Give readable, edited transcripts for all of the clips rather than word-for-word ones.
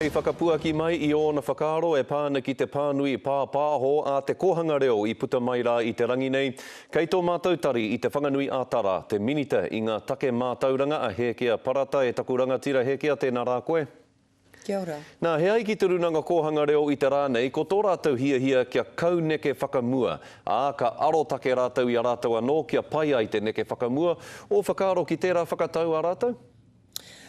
I whakapuaki mai i ōna whakaaro e pā ana ki te pānui pāpāho a Te Kōhanga Reo i puta mai rā i te rangi nei. Kei tō mātou tari i Te Whanganui a Tara, te Minita i ngā take mātauranga a Hēkia Parata e taku rangatira Hēkia tēnā rā koe. Kia ora. Nā, he ai ki Te Rūnanga Kōhanga Reo i te rā nei, ko tō rātou hiahia kia kauneke whakamua, ā, ka arotake rātou i a rātou anō kia pai ai te neke whakamua. Ō whakaaro ki tērā whakatau a rātou?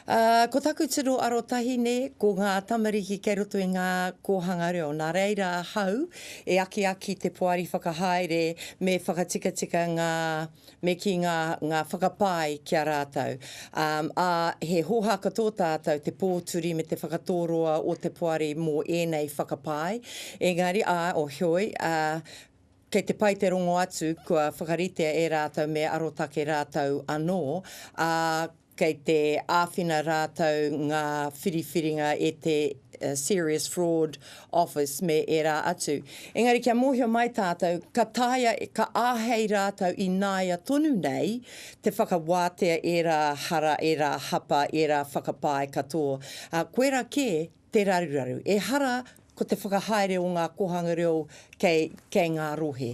Ā, ko taku tino arotahi nē, ko ngā tamariki kei roto i ngā kōhanga reo. Nā reira ahau e akiaki te poari whakahaere me whakatikatika ngā, me kī ngā, ngā whakapae ki a rātou. Ā, ā, he hōhā katoa tātou te pōturi me te whakatōroa o te poari mō ēnei whakapae. Engari, ā, o heoi, ā, Kei te pai te rongo atu kua whakaritea e rātou me arotake rātou anō, ā, kei te āwhina rātou ngā whiriwhiringa e te Serious Fraud Office me ērā atu. Engari kia mōhio mai tātou, ka taea, ka āhei rātou ināia tonu nei te whakawātea ērā hara, ērā hapa, ērā whakapae katoa. Ā, koirā kē te raruraru. Ehara ko te whakahaere o ngā kōhanga reo kei, kei ngā rohe.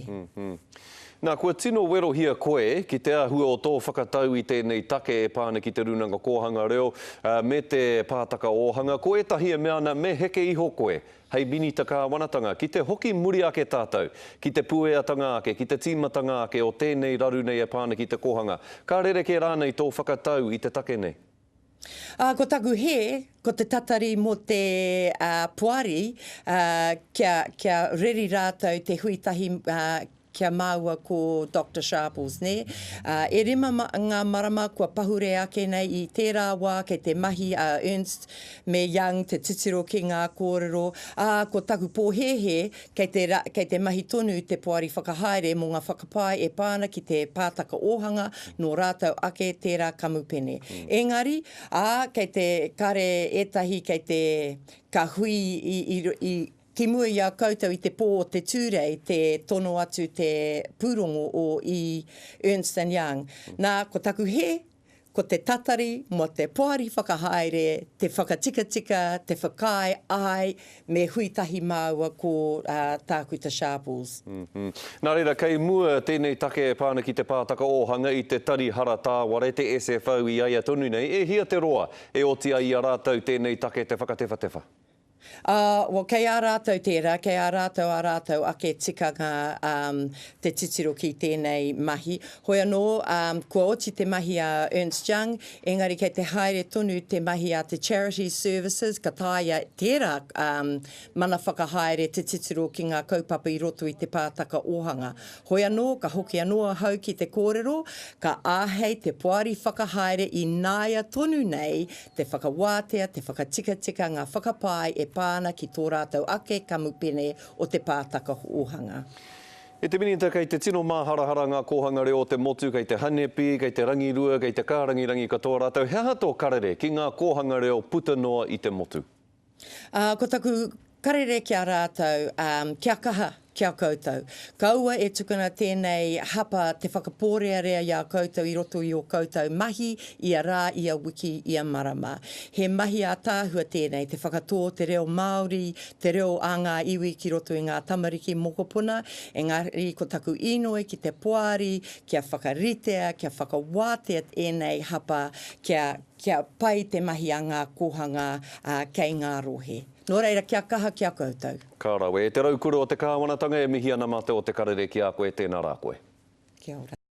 Nā, kua tino werohia koe ki te āhua o tō whakatau i tēnei take e pā ana ki Te Rūnanga Kōhanga Reo me te Pātaka Ōhanga. Ko ētahi e mea ana me heke iho koe hei Minita Kāwanatanga ki te hoki muri ake tātou ki te pueatanga ake, ki te tīmatanga ake o tēnei raru nei e pā ana ki te kōhanga. Ka rerekē rānei tō whakatau i te take nei? Ā, ko taku hē, ko te tatari mō te poari, ā, kia, kia reri rātou te hui tahi, ā, kia māua ko Doctor Sharples, nē. Ā, e rima ngā marama kua pahure ake nei i tērā wā kei te mahi a Ernst me Young te titiro ki ngā kōrero, ā, ko taku pōhēhē kei te, kei te mahi tonu te poari whakahaere mō ngā whakapae e pā ana ki te pātaka ōhanga nō rātou ake tērā kamupene. Engari, ā, kei te, kare ētahi kei te, ka hui i, i, i, ki mua i a koutou i te pō o te Tūrei te tono atu te pūrongo o i Ernst and Young. Nā, ko taku hē, Ko te tatari mō te poari whakahaere, te whakatikatika, te whakaae, āe, me hui tahi māua ko Tākuta Sharples. Nā reira, kei mua tēnei take e pā ana ki te pātaka ōhanga i te Tari Hara Tāware, te SFO i a ia tonu nei, e hia te roa e oti ai i a rātou tēnei take te whakatewhatewha? Ā, well, kei a rātou tērā, kei a rātou ā rātou ake tikanga, um, te titiro ki tēnei mahi. Hoi anō, um, kua oti te mahi a Ernst Young, engari kei te haere tonu te mahi a te Charities Services, ka taea tērā, um, mana whakahaere te titiro ki ngā kaupapa i roto i te pātaka ōhanga. Hoi anō, ka hoki anō ahau ki te kōrero, ka āhei te poari whakahaere ināia tonu nei te whakawātea, te whakatikatika ngā whakapae e pā ana ki tō rātou ake kamupene o te pātaka ōhanga. E te Minita, kei te tino māharahara ngā kōhanga reo o te motu, kei te hanepi, kei te rangirua, kei te kārangirangi katoa rātou. He aha tō karere ki ngā kōhanga reo puta noa i te motu? Ā, ko taku karere ki a rātou, ā, kia kaha ki a koutou. Kaua e tukuna tēnei hapa te whakapōrearea i a koutou i roto i ō koutou mahi ia rā, ia wiki, ia marama. He mahi ātaahua tēnei, te whakatō te reo Māori, te reo a ngā iwi ki roto i ngā tamariki mokopuna, engari ko taku inoi ki te poari kia whakaritea, kia whakawātea ēnei hapa kia, Kia pai te mahi a ngā kōhanga kei ngā rohe. Nō reira, kia kaha ki a koutou. Ka rawe. E te raukura o te kāwanatanga e mihi ana mātou o Te Karere ki a koe, tēnā rā koe. Kia ora.